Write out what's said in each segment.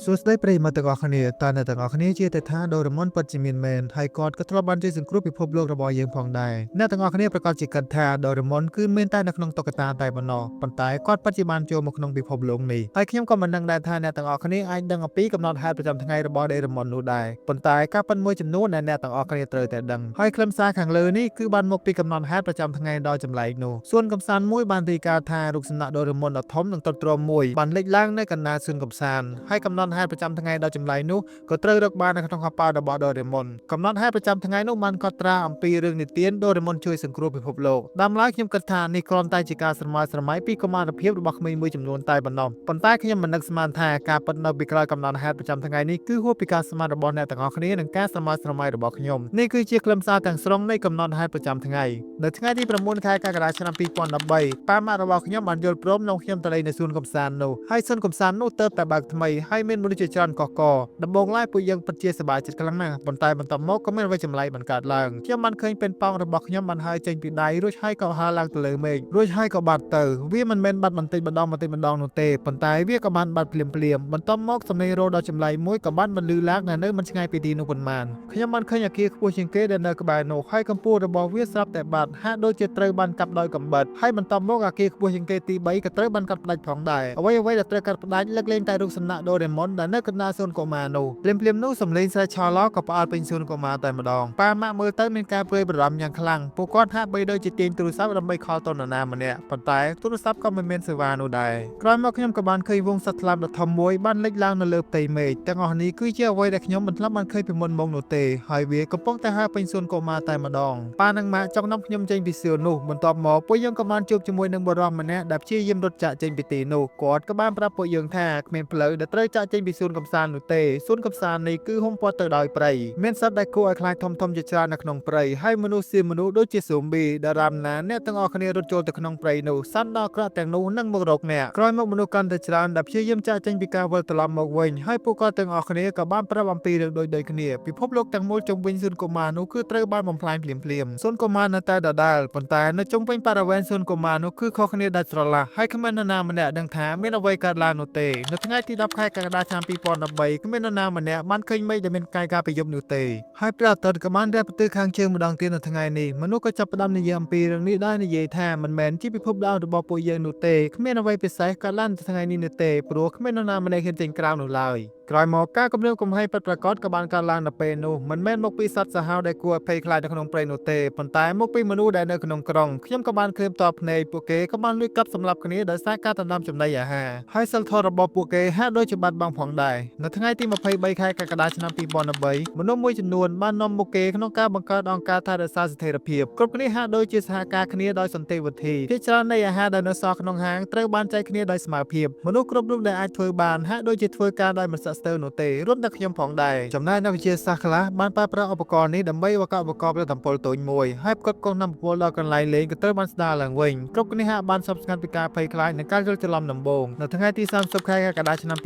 សួស្តីប្រិយមិត្តទាំងអស់គ្នាតើអ្នកទាំងអស់គ្នាជឿទេថាដូរ៉េមុនពិតជាមានមែនហើយគាត់ក៏ធ្លាប់បានជួយសង្គ្រោះពិភពលោករបស់យើងផងដែរអ្នកទាំងអស់គ្នាប្រាកដជាគិតថាដូរ៉េមុនគឺមានតែនៅក្នុងតុក្កតាតែប៉ុណ្ណោះប៉ុន្តែគាត់ពិតជាបានចូលមកក្នុងពិភពលោកនេះហើយខ្ញុំក៏មិនដឹងដែរថាអ្នកទាំងអស់គ្នាអាចដឹងអំពីកំណត់ហេតុប្រចាំថ្ងៃរបស់ដូរ៉េមុននោះដែរប៉ុន្តែការពិតមួយចំនួនដែលអ្នកទាំងអស់គ្នាត្រូវតែដឹងហើយខ្លឹមសារខាងលើនេះគឺបានមកពីកំណត់ហេតុប្រចាំថ្ងៃដ៏ចម្លែកនោះសួនកំសាន្តមួយបានរាយការណ៍ថារូបសំណាកដូរ៉េមុនដ៏ធំនិងទ្រុឌទ្រោមមួយបានលេចឡើងនៅកណ្ដាលសួនកំសាន្តហើយកំណត់ហេតុប្រចាំថ្ងៃដ៏ចម្លែកនោះក៏ត្រូវរកបាននៅក្នុងហោប៉ៅរបស់ដូរ៉េមុនកំណត់ហេតុប្រចាំថ្ងៃនោះបានកត់ត្រាអំពីរឿងនិទានដូរ៉េមុនជួយសង្គ្រោះពិភពលោកដើមឡើយខ្ញុំគិតថានេះគ្រាន់តែជាការស្រមើស្រមៃពីកុមារភាពរបស់ក្មេងមួយចំនួនតែប៉ុណ្ណោះប៉ុន្តែខ្ញុំមិននឹកស្មានថាការពិតនៅពីក្រោយកំណត់ហេតុប្រចាំថ្ងៃនេះគឺហួសពីការស្មានរបស់អ្នកទាំងអស់គ្នានិងការស្រមើស្រមៃរបស់ខ្ញុំនេះគឺជាខ្លឹមសារទាំងស្រុងនៃកំណត់ហេតុប្រចាំថ្ងៃនៅថ្ងៃទី9ខែកក្កដាឆ្នាំ2013ប៉ាម៉ាក់របស់ខ្ញុំបានយល់ព្រមនាំខ្ញុំទៅលេងនៅសួនកំសាន្តនោះហើយសួនកំសាន្តនោះទើបតែបើកថ្មីហើយមានមនុស្សជាច្រើនកកកដំបូងឡើយពួកយើងពិតជាសប្បាយចិត្តខ្លាំងណាស់ប៉ុន្តែបន្ទាប់មកក៏មានអ្វីចម្លែកបានកើតឡើងខ្ញុំបានឃើញប៉េងប៉ោងរបស់ខ្ញុំបានហើរចេញពីដៃរួចហើយក៏ហើរឡើងទៅលើមេឃរួចហើយក៏បាត់ទៅវាមិនមែនបាត់បន្តិចម្ដងបន្តិចម្ដងនោះទេប៉ុន្តែវាក៏បានបាត់ភ្លាមភ្លាមៗបន្ទាប់មកសំឡេងរោទ៍ដ៏ចម្លែកមួយក៏បានបន្លឺឡើងដែលនៅមិនឆ្ងាយពីទីនោះប៉ុន្មានខ្ញុំបានឃើញអគារខ្ពស់ជាងគេដែលនៅក្បែរនោះហើយកម្ពស់របស់វាស្រាប់តែបាត់ហាក់ដូចជាត្រូវបានកាប់ដោយកំបិតហើយបន្ទាប់មកអគារខ្ពស់ជាងគេទី3ក៏ត្រូវបានកាត់ផ្ដាច់ផងដែរអ្វីអ្វីដែលត្រូវកាត់ផ្ដាច់លើកលែងតែរូបសំណាកដូរ៉េមុនដែលនៅកណ្ដាលសួនកុមារនោះភ្លាមភ្លាមៗនោះសំឡេងស្រែកឆោឡោក៏ផ្អើលពេញសួនកុមារតែម្ដងប៉ាម៉ាក់មើលទៅមានការព្រួយបារម្ភយ៉ាងខ្លាំងពួកគាត់ហាក់បីដូចជាទាញទូរស័ព្ទដើម្បី call ទៅនរណាម្នាក់ប៉ុន្តែទូរស័ព្ទក៏មិនមានសេវានោះដែរក្រោយមកខ្ញុំក៏បានឃើញវងសត្វស្លាបដ៏ធំមួយបានលេចឡើងនៅលើផ្ទៃមេឃទាំងអស់នេះគឺជាអ្វីដែលខ្ញុំមិនធ្លាប់បានឃើញពីមុនមកនោះទេហើយវាកំពុងតែហើរពេញសួនកុមារតែម្ដងប៉ានិងម៉ាក់ចង់នាំខ្ញុំចេញពីសួននោះបន្ទាប់មកពួកយើងក៏បានជួបជាមួយនឹងបុរសម្នាក់ដែលព្យាយាមរត់ចាក់ចេញពីទីនោះគាត់ក៏បានប្រាប់ពួកយើងថាគ្មានផ្លូវដែលត្រូវចាក់ចេញពីសួនកំសាន្តនោះទេសួនកំសាន្តនេះគឺហ៊ុមព័ទ្ធទៅដោយព្រៃមានសត្វដែលគួរឲ្យខ្លាចធំៗជាច្រើននៅក្នុងព្រៃហើយមនុស្សស៊ីមនុស្សដូចជាសូមប៊ីដរាបណាអ្នកទាំងអស់គ្នារត់ចូលទៅក្នុងព្រៃនោះសត្វដ៏អាក្រក់ទាំងនោះនឹងមករកអ្នកក្រោយមកមនុស្សកាន់តែច្រើនដែលព្យាយាមចាក់ចេញពីការវិលត្រឡប់មកវិញហើយពួកគាត់ទាំងអស់គ្នាក៏បានប្រាប់អំពីរឿងដូចៗគ្នាពិភពលោកទាំងមូលជុំវិញសួនកុមារនោះគឺត្រូវបានបំផ្លាញភ្លាមៗសួនកុមារនៅតែដដែលប៉ុន្តែនៅជុំវិញបរិវេណសួនកុមារនោះគឺខុសគ្នាដាច់ស្រឡះហើយគ្មាននរណាម្នាក់ដឹងថាមានអ្វីកើតឡើងនោះទេនៅថ្ងៃទី10ខែកក្កដាឆ្នាំ2013គ្មាននរណាម្នាក់បានឃើញមេឃដែលមានកាយកាលពីយប់នោះទេហើយព្រះអាទិត្យក៏បានរះប្រទិខាងជើងម្ដងទៀតនៅថ្ងៃនេះមនុស្សក៏ចាប់ផ្ដើមនិយាយអំពីរឿងនេះដោយនិយាយថាមិនមែនជាពិភពដើមរបស់ពួកយើងនោះទេគ្មានអ្វីពិសេសកើតឡើងនៅថ្ងៃនេះនោះទេព្រោះគ្មាននរណាម្នាក់ហ៊ានចេញក្រៅនោះឡើយក្រោយមកការគំរាមកំហែងពិតប្រាកដក៏បានកើតឡើងនៅពេលនោះមិនមែនមកពីសត្វសាហាវដែលគួរឲ្យភ័យខ្លាចនៅក្នុងព្រៃនោះទេប៉ុន្តែមកពីមនុស្សដែលនៅក្នុងក្រុងខ្ញុំក៏បានឃើញផ្ទាល់ភ្នែកពួកគេក៏បានលួចកាប់សម្លាប់គ្នាដោយសារការដណ្ដើមចំណីអាហារហើយសិលធម៌របស់ពួកគេហាក់ដូចជាបាត់បង់ផងដែរនៅថ្ងៃទី23ខែកក្កដាឆ្នាំ2013មនុស្សមួយចំនួនបាននាំមុខគេក្នុងការបង្កើតអង្គការថែរក្សាស្ថិរភាពគ្រប់គ្នាហាក់ដូចជាសហការគ្នាដោយសន្តិវិធីភាគច្រើននៃអាហារដែលនៅសល់ក្នុងហាងត្រូវបានចែកគ្នាដោយស្មើភាពមនុស្សគ្រប់រូបដែលអាចធ្វើបានហាក់ដូចជាធ្វើការដោយមិនស្ទាក់ស្ទើរនោះទេរួមទាំងខ្ញុំផងដែរចំណែកអ្នកវិទ្យាសាស្ត្រខ្លះបានប្រើប្រាស់ឧបករណ៍នេះដើម្បីបង្កើតឧបករណ៍ផលិតអំពូលតូចមួយហើយផ្គត់ផ្គង់នំពលដល់កន្លែងលេងក៏ត្រូវបានស្ដារឡើងវិញគ្រប់គ្នាហាក់បានស្ងប់ស្ងាត់ពីការភ័យខ្លាចនិងការយល់ច្រឡំដំបូងនៅថ្ងៃទី30ខែកក្កដាឆ្នាំ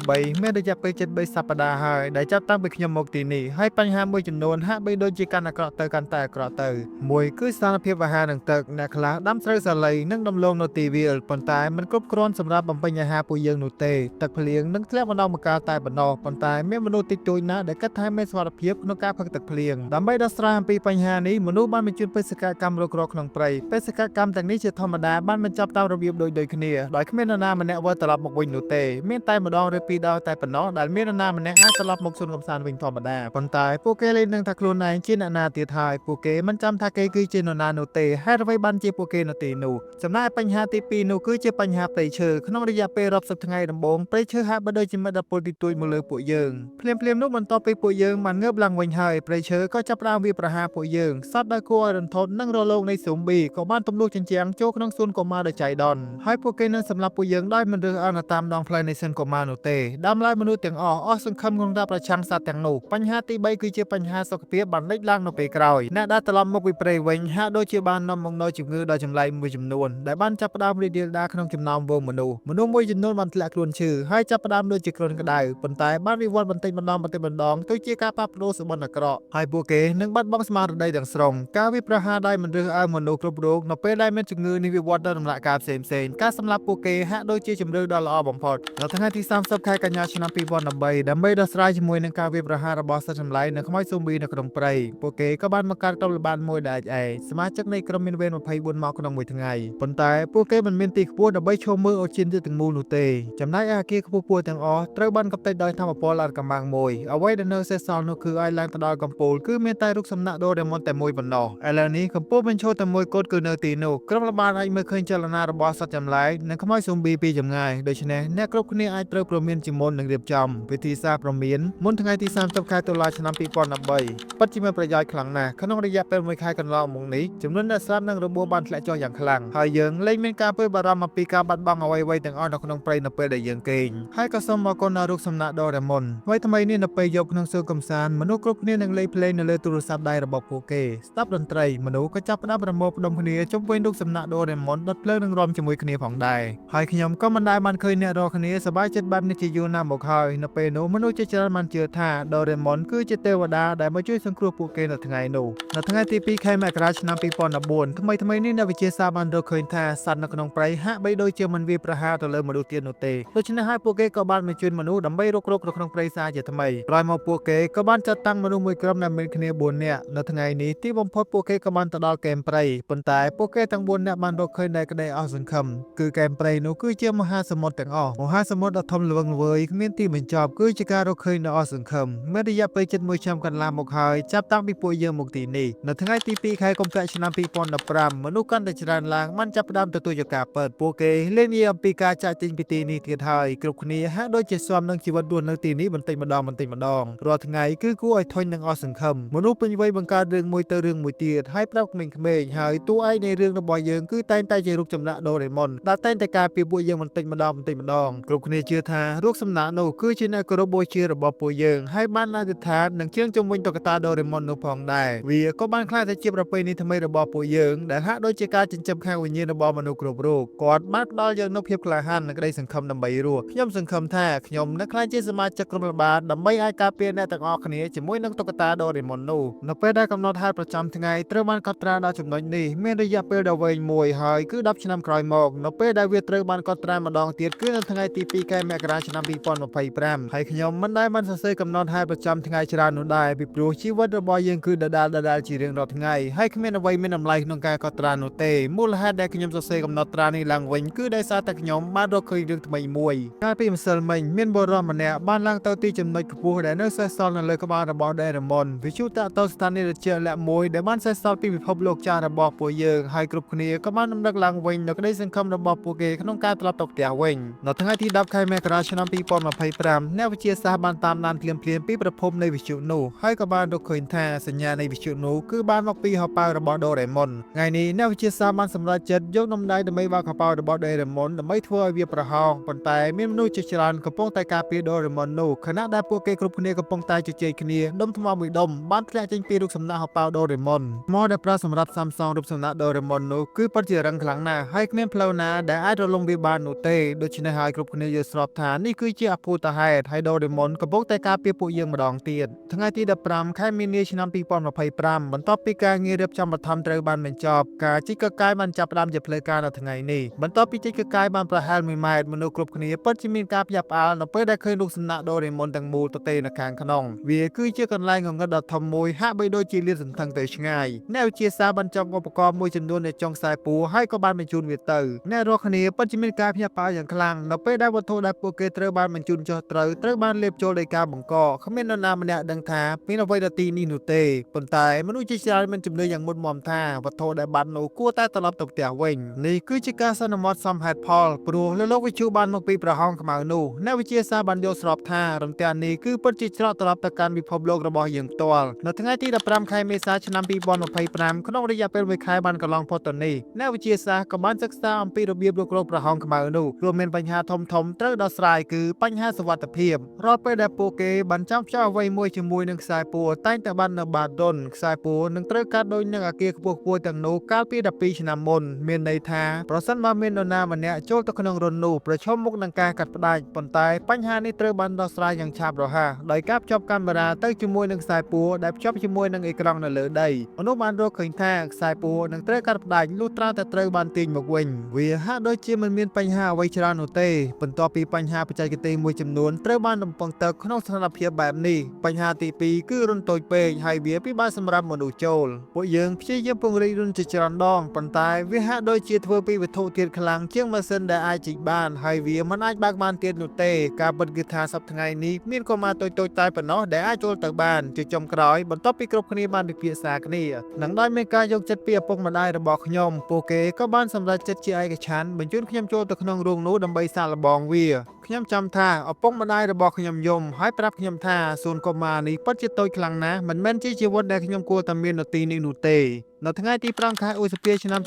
2013មានរយៈពេលជិត3សប្តាហ៍ហើយដែលចាប់តាំងពីខ្ញុំមកទីនេះហើយបញ្ហាមួយចំនួនហាក់បីដូចជាកាន់អាក្រក់ទៅកាន់តែអាក្រក់ទៅមួយគឺស្ថានភាពអាហារនិងទឹកអ្នកខ្លះដាំស្រូវសាលីនិងដំឡូងនៅទីវាលប៉ុន្តែមិនគ្រប់គ្រាន់សម្រាប់បំពេញអាហារពួកយើងនោះទេទឹកភ្លៀងនឹងធ្លាក់ម្ដងម្កាលតែប៉ុណ្ណោះប៉ុន្តែមានមនុស្សតិចតួចណាស់ដែលគិតថាមានសុវត្ថិភាពក្នុងការផឹកទឹកភ្លៀងដើម្បីដោះស្រាយអំពីបញ្ហានេះមនុស្សបានបញ្ជូនបេសកកម្មរករកក្នុងព្រៃបេសកកម្មទាំងនេះជាធម្មតាបានបញ្ចប់តាមរបៀបដូចៗគ្នាដោយគ្មាននរណាម្នាក់វិលត្រឡប់មកវិញនោះទេមានតែម្ដងឬពីរដងតែប៉ុណ្ណោះដែលមាននរណាម្នាក់អាចត្រឡប់មកសួនកំសាន្តវិញធម្មតាប៉ុន្តែពួកគេលែងដឹងថាខ្លួនឯងជាអ្នកណាទៀតហើយពួកគេមិនចាំថាគេគឺជានរណានោះទេហេតុអ្វីបានជាពួកគេនៅទីនោះចំណែកបញ្ហាទី2នោះគឺជាបញ្ហាព្រៃឈើក្នុងរយៈពេលរាប់សិបថ្ងៃដំបូងព្រៃឈើហាក់បីដូចជាមិត្តពលទីទួចមកលើពួកយើងភ្លាមៗនោះបន្ទាប់ពីពួកយើងបានងើបឡើងវិញហើយព្រៃឈើក៏ចាប់ផ្ដើមវាយប្រហារពួកយើងសត្វដែលគួរឲ្យរន្ធត់និងរលោងនៃសូមប៊ីក៏បានទម្លុះជញ្ជាំងចូលក្នុងសួនកុមារដោយចៃដន្យហើយពួកគេនឹងសម្លាប់ពួកយើងដោយមិនរើសអើងតាមដងផ្លូវនៃសួនកុមារនោះទេដើមឡើយមនុស្សទាំងអស់អស់សង្ឃឹមក្នុងការប្រឆាំងសត្វទាំងនោះបញ្ហាទី3គឺជាបញ្ហាសុខភាពបានលេចឡើងនៅពេលក្រោយអ្នកដែលត្រឡប់មកពីព្រៃវិញហាក់ដូចជាបាននាំមកនូវជំងឺដ៏ចម្លែកមួយចំនួនដែលបានចាប់ផ្ដើមរីករាលដាលក្នុងចំណោមហ្វូងមនុស្សមនុស្សមួយចំនួនបានធ្លាក់ខ្លួនឈឺហើយចាប់ផ្ដើមដូចជាគ្រុនក្តៅ ប៉ុន្តែបានវិវត្តបន្តិចម្ដងបន្តិចម្ដងទៅជាការផ្លាស់ប្ដូរសម្បត្តិអាក្រក់ហើយពួកគេនឹងបាត់បង់ស្មារតីទាំងស្រុងការវាយប្រហារដោយមិនរើសអើងមនុស្សគ្រប់រូបនៅពេលដែលមានជំងឺនេះវិវត្តដល់ដំណាក់កាលផ្សេងៗការសម្លាប់ពួកគេហាក់ដូចជាជំរឿដ៏ល្អបំផុតនៅថ្ងៃទី30ខែកញ្ញាឆ្នាំ2013ដើម្បីដោះស្រាយជាមួយនឹងការវាយប្រហាររបស់សត្វចម្លែកនិងខ្មោចសូម៊ីនៅក្នុងព្រៃពួកគេក៏បានបង្កើតក្រុមល្បាតមួយដែលឯងសមាជិកនៃក្រុមមានវេន24ម៉ោងក្នុងមួយថ្ងៃប៉ុន្តែពួកគេមិនមានទីខ្ពស់ដើម្បីឈរមើលអូជៀនទាំងមូលនោះទេចំណែកឯអគារខ្ពស់ៗទាំងអស់ត្រូវបានកម្ទេចដោយធម្មពលអាថ៌កំបាំងមួយអ្វីដែលនៅសេសសល់នោះគឺឲ្យឡើងទៅដល់កំពូលគឺមានតែរូបសំណាកដូរ៉េមុនតែមួយប៉ុណ្ណោះឥឡូវនេះកំពូលបញ្ឈរតែមួយគត់គឺនៅទីនោះក្រុមល្បាតអាចមើលឃើញចលនារបស់សត្វចម្លែកនិងខ្មោចសូមប៊ីពីចម្ងាយដូច្នេះអ្នកគ្រប់គ្នាអាចត្រូវព្រមានជាមុននិងរៀបចំវិធីសាស្ត្រព្រមានមុនថ្ងៃទី30ខែតុលាឆ្នាំ2013ពិតជាមានប្រយោជន៍ខ្លាំងណាស់ក្នុងរយៈពេលមួយខែកន្លងមកនេះចំនួនអ្នកស្លាប់និងរបួសបានធ្លាក់ចុះយ៉ាងខ្លាំងហើយយើងលែងមានការព្រួយបារម្ភអំពីការបាត់បង់អ្វីៗទាំងអស់នៅក្នុងព្រៃនៅពេលដែលយើងគេងហើយក៏សូមអរគុណដល់រូបសំណាកដូរ៉េមុនថ្មីថ្មីនេះនៅពេលយប់ក្នុងសួនកំសាន្តមនុស្សគ្រប់គ្នានឹងលេងភ្លេងនៅលើទូរស័ព្ទដៃរបស់ពួកគេស្ដាប់តន្ត្រីមនុស្សក៏ចាប់ផ្ដើមប្រមូលផ្ដុំគ្នាជុំវិញរូបសំណាកដូរ៉េមុនដុតភ្លើងនិងរាំជាមួយគ្នាផងដែរហើយខ្ញុំក៏មិនដែលបានឃើញអ្នករាល់គ្នាសប្បាយចិត្តបែបនេះជាយូរណាស់មកហើយនៅពេលនោះមនុស្សជាច្រើនបានជឿថាដូរ៉េមុនគឺជាទេវតាដែលមកជួយសង្គ្រោះពួកគេនៅថ្ងៃនោះនៅថ្ងៃទី2ខែមករាឆ្នាំ2014ថ្មីថ្មីនេះអ្នកវិទ្យាសាស្ត្របានរកឃើញថាសត្វនៅក្នុងព្រៃហាក់បីដូចជាមិនវាយប្រហារទៅលើមនុស្សទៀតនោះទេដូច្នេះហើយពួកគេក៏បានបញ្ជូនមនុស្សដើម្បីរុករកនៅក្នុងព្រៃសារជាថ្មីក្រោយមកពួកគេក៏បានចាត់តាំងមនុស្សមួយក្រុមដែលមានគ្នា4នាក់នៅថ្ងៃនេះទីបំផុតពួកគេក៏បានទៅដល់កែមព្រៃប៉ុន្តែពួកគេទាំង4នាក់បានរកឃើញในក្តីអស់សង្ឃឹមគឺកែមព្រៃនោះគឺជាមហាសមុទ្រទាំងអស់មហាសមុទ្រដ៏ធំល្វឹងល្វើយគ្មានទីបញ្ចប់គឺជាការរកឃើញដ៏អស់សង្ឃឹមមានរយៈពេលជិត1ឆ្នាំកន្លះមកហើយចាប់តាំងពីពួកយើងមកទីនេះនៅថ្ងៃទី2ខែកុម្ភៈឆ្នាំ2015មនុស្សកាន់តែច្រើនឡើងបានចាប់ផ្ដើមទទួលយកការពិតពួកគេលែងនិយាយអំពីការចាកចេញពីទីនេះទៀតហើយគ្រប់គ្នាហាក់ដូចជាស៊ាំនឹងជីវិតរស់នៅទីនេះបន្តិចម្ដងបន្តិចម្ដងរាល់ថ្ងៃគឺគួរឲ្យធុញនិងអស់សង្ឃឹមមនុស្សពេញវ័យបង្កើតរឿងមួយទៅរឿងមួយទៀតហើយប្រាប់ក្មេងៗហើយតួឯកនៃរឿងរបស់យើងគឺតែងតែជារូបចម្លាក់ដូរ៉េមុនដែលតែងតែការពារពួកយើងបន្តិចម្ដងបន្តិចម្ដងគ្រប់គ្នាជឿថារូបសំណាកនោះគឺជាអ្នកគោរពបូជារបស់ពួកយើងហើយបានអធិដ្ឋាននិងជឿងជុំវិញតុក្កតាដូរ៉េមុននោះផងដែរវាក៏បានក្លាយទៅជាប្រពៃណីថ្មីរបស់ពួកយើងដែលហាក់ដូចជាការចិញ្ចឹមខាងវិញ្ញាណរបស់មនុស្សគ្រប់រូបគាត់បានផ្ដល់យើងនូវភាពក្លាហាននិងក្តីសង្ឃឹមដើម្បីរស់ខ្ញុំសង្ឃឹមថាខ្ញុំនឹងក្លាយជាសមាជិកក្រុមល្បាតដើម្បីអាចការពារអ្នកទាំងអស់គ្នាជាមួយនឹងតុក្កតាដូរ៉េមុននោះនៅពេលដែលកំណត់ហេតុប្រចាំថ្ងៃត្រូវបានកត់ត្រាដល់ចំណុចនេះមានរយៈពេលដ៏វែងមួយហើយគឺ10ឆ្នាំក្រោយមកនៅពេលដែលវាត្រូវបានកត់ត្រាម្ដងទៀតគឺនៅថ្ងៃទី2ខែមករាឆ្នាំ2025ហើយខ្ញុំមិនដែលបានសរសេរកំណត់ហេតុប្រចាំថ្ងៃច្រើននោះដែរពីព្រោះជីវិតរបស់យើងគឺដដែលដដែលជារៀងរាល់ថ្ងៃហើយគ្មានអ្វីមានតម្លៃក្នុងការកត់ត្រានោះទេមូលហេតុដែលខ្ញុំសរសេរកំណត់ត្រានេះឡើងវិញគឺដោយសារតែខ្ញុំបានរកឃើញរឿងថ្មីមួយកាលពីម្សិលមិញមានបុរសម្នាក់បានឡើងទៅទីចំណុចខ្ពស់ដែលនៅសេសសល់នៅលើក្បាលរបស់ដូរ៉េមុនវិទ្យុតាក់ទងស្ថានីយ៍ត្រជាក់លាក់មួយដែលបានសេសសល់ពីពិភពលោកចាស់របស់ពួកយើងហើយគ្រប់គ្នាក៏បានរំលឹកឡើងវិញនូវក្តីសង្ឃឹមរបស់ពួកគេក្នុងការត្រឡប់ទៅផ្ទះវិញនៅថ្ងៃទី10ខែមករាឆ្នាំ2025អ្នកវិទ្យាសាស្ត្របានតាមដានភ្លាមៗពីប្រភពនៃវិទ្យុនោះហើយក៏បានរកឃើញថាសញ្ញានៃវិទ្យុនោះគឺបានមកពីហោប៉ៅរបស់ដូរ៉េមុនថ្ងៃនេះអ្នកវិទ្យាសាស្ត្របានសម្រេចចិត្តយកនំដៃដើម្បីបើកហោប៉ៅរបស់ដូរ៉េមុនដើម្បីធ្វើឲ្យវាប្រហោងប៉ុន្តែមានមនុស្សជាច្រើនកំពុងតែការពារដូរ៉េមុននោះខណៈដែលពួកគេគ្រប់គ្នាកំពុងតែជជែកគ្នាដុំថ្មមួយដុំបានធ្លាក់ចេញពីរូបសំណាកហោប៉ៅដូរ៉េមុនថ្មដែលប្រើសម្រាប់សាំសងរូបសំណាកដូរ៉េមុននោះគឺពិតជារឹងខ្លាំងណាស់ហើយគ្មានផ្លូវណាដែលអាចរលំវាបាននោះទេដូច្នេះហើយគ្រប់គ្នាយល់ស្របថានេះគឺជាអភូតហេតុហើយដូរ៉េមុនកំពុងតែការពារពួកយើងម្ដងទៀតថ្ងៃទី15ខែមីនាឆ្នាំ2025បន្ទាប់ពីការងាររៀបចំបឋមត្រូវបានបញ្ចប់ការជីកកកាយបានចាប់ផ្ដើមជាផ្លូវការនៅថ្ងៃនេះបន្ទាប់ពីជីកកកាយបានប្រហែល1ម៉ែត្រមនុស្សគ្រប់គ្នាពិតជាមានការភ្ញាក់ផ្អើលនៅពេលដែលឃើញរូបសំណាកដូរ៉េមុនទាំងមូលទទេនៅខាងក្នុងវាគឺជាកន្លែងងងឹតដ៏ធំមួយហាក់បីដូចជាលាតសន្ធឹងទៅឆ្ងាយអ្នកវិទ្យាសាស្ត្របានចង់ឧបករណ៍មួយចំនួននៅចុងខ្សែពួរហើយក៏បានបញ្ជូនវាទៅអ្នករាល់គ្នាពិតជាមានការភ្ញាក់ផ្អើលយ៉ាងខ្លាំងនៅពេលដែលវត្ថុដែលពួកគេត្រូវបានបញ្ជូនចុះត្រូវត្រូវបានលេបចូលដោយការបង្កកគ្មាននរណាម្នាក់ដឹងថាមានអ្វីដល់ទីនេះនោះទេប៉ុន្តែមនុស្សជាច្រើនមានជំនឿយ៉ាងមុតមមថាវត្ថុដែលបាននោះគួរតែត្រឡប់ទៅផ្ទះវិញនេះគឺជាការសន្មត់សមហេតុផលព្រោះលើលោកវិទ្យុបានមកពីប្រហោងខ្មៅនោះអ្នកវិទ្យាសាស្ត្របានយល់ស្របថារន្ទះនេះគឺពិតជាច្រកត្រឡប់ទៅកាន់ពិភពលោករបស់យើងផ្ទាល់នៅថ្ងៃទី15ខែមេសាឆ្នាំ2025ក្នុងរយៈពេលមួយខែបានកន្លងផុតទៅនេះអ្នកវិទ្យាសាស្ត្រក៏បានសិក្សាអំពីរបៀបរុករកប្រហោងខ្មៅនោះរួមមានបញ្ហាធំៗត្រូវដោះស្រាយគឺបញ្ហាសុវត្ថិភាពរាល់ពេលដែលពួកគេបានចាំភ្ជាប់អ្វីមួយជាមួយនឹងខ្សែពួរតែងតែបាននៅបាតដុនខ្សែពួរនឹងត្រូវកាត់ដោយនឹងអាគារខ្ពស់ៗទាំងនោះកាលពី12ឆ្នាំមុនមានន័យថាប្រសិនបើមាននរណាម្នាក់ចូលទៅក្នុងរន្ធនោះប្រឈមមុខនឹងការកាត់ផ្ដាច់ប៉ុន្តែបញ្ហានេះ នេះត្រូវបានដោះស្រាយយ៉ាងឆាប់រហ័សដោយការភ្ជាប់កាមេរ៉ាទៅជាមួយនឹងខ្សែពួរដែលភ្ជាប់ជាមួយនឹងអេក្រង់នៅលើដីមនុស្សបានរកឃើញថាខ្សែពួរនឹងត្រូវកាត់ផ្ដាច់លុះត្រាតែត្រូវបានទាញមកវិញវាហាក់ដូចជាមិនមានបញ្ហាអ្វីច្រើននោះទេបន្ទាប់ពីបញ្ហាបច្ចេកទេសមួយចំនួនត្រូវបានរំពឹងទៅក្នុងស្ថានភាពបែបនេះបញ្ហាទី2គឺរន្ធតូចពេកហើយវាពិបាកសម្រាប់មនុស្សចូលពួកយើងព្យាយាមពង្រីករន្ធជាច្រើនដងប៉ុន្តែវាហាក់ដូចជាធ្វើពីវត្ថុធាតុខ្លាំងជាងម៉ាស៊ីនដែលអាចជីកបានហើយវាមិនអាចបើកបានទៀតនោះទេការពិតគឺថាសប្តាហ៍ថ្ងៃនេះមានកុមារតូចៗតែប៉ុណ្ណោះដែលអាចចូលទៅបានជាចុងក្រោយបន្ទាប់ពីគ្រប់គ្នាបានពិភាក្សាគ្នានិងដោយមានការយកចិត្តពីឪពុកម្ដាយរបស់ខ្ញុំពួកគេក៏បានសម្រេចចិត្តជាឯកច្ឆន្ទបញ្ជូនខ្ញុំចូលទៅក្នុងរូងនោះដើម្បីសាកល្បងវាខ្ញុំចាំថាឪពុកម្ដាយរបស់ខ្ញុំយំហើយប្រាប់ខ្ញុំថាសួនកុមារនេះពិតជាតូចខ្លាំងណាស់មិនមែនជាជីវិតដែលខ្ញុំគួរតែមាននៅទីនេះនោះទេនៅថ្ងៃទី5ខែឧសភាឆ្នាំ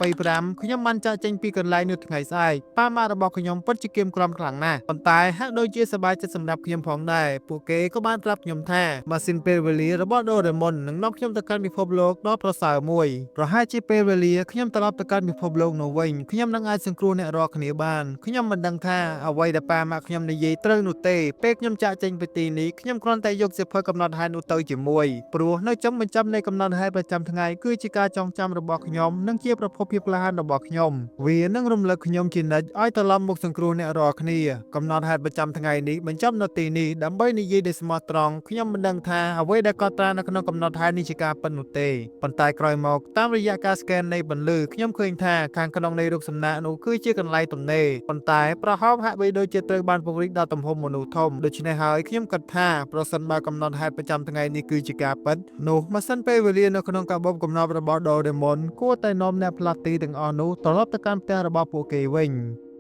2025ខ្ញុំបានចាកចេញពីកន្លែងនោះថ្ងៃស្អែកប៉ាម៉ាក់របស់ខ្ញុំពិតជាគៀមក្រំខ្លាំងណាស់ប៉ុន្តែហាក់ដូចជាសប្បាយចិត្តសម្រាប់ខ្ញុំផងដែរពួកគេក៏បានប្រាប់ខ្ញុំថាម៉ាស៊ីនពេលវេលារបស់ដូរ៉េមុននឹងនាំខ្ញុំទៅកាន់ពិភពលោកដ៏ប្រសើរមួយប្រហែលជាពេលវេលាខ្ញុំត្រឡប់ទៅកាន់ពិភពលោកនោះវិញខ្ញុំនឹងអាចសង្គ្រោះអ្នករាល់គ្នាបានខ្ញុំមិនដឹងថាអ្វីដែលប៉ាម៉ាក់ខ្ញុំនិយាយត្រូវនោះទេពេលខ្ញុំចាកចេញពីទីនេះខ្ញុំគ្រាន់តែយកសៀវភៅកំណត់ហេតុនោះទៅជាមួយព្រោះនៅចុងបញ្ចប់នៃកំណត់ហេតុប្រចាំថ្ងៃគឺជាការចងចាំរបស់ខ្ញុំនិងជាប្រភពភាពក្លាហានរបស់ខ្ញុំវានឹងរំលឹកខ្ញុំជានិច្ចឲ្យត្រឡប់មកសង្គ្រោះអ្នករាល់គ្នាកំណត់ហេតុប្រចាំថ្ងៃនេះបញ្ចប់នៅទីនេះដើម្បីនិយាយដោយស្មោះត្រង់ខ្ញុំមិនដឹងថាអ្វីដែលកត់ត្រានៅក្នុងកំណត់ហេតុនេះជាការពិតនោះទេប៉ុន្តែក្រោយមកតាមរយៈការ scan នៃពន្លឺខ្ញុំឃើញថាខាងក្នុងនៃរូបសំណាកនោះគឺជាកន្លែងទំនេរប៉ុន្តែប្រហោងហាក់បីដូចជាត្រូវបានពង្រីកដល់ទំហំមនុស្សធំដូច្នេះហើយខ្ញុំគិតថាប្រសិនបើកំណត់ហេតុប្រចាំថ្ងៃនេះគឺជាការពិតនោះម៉ាស៊ីនពេលវេលានៅក្នុងកាបូបកំណត់របស់ដូរ៉េមុនគួរតែនាំអ្នកផ្លាស់ទីទាំងអស់នោះត្រឡប់ទៅកាន់ផ្ទះរបស់ពួកគេវិញ។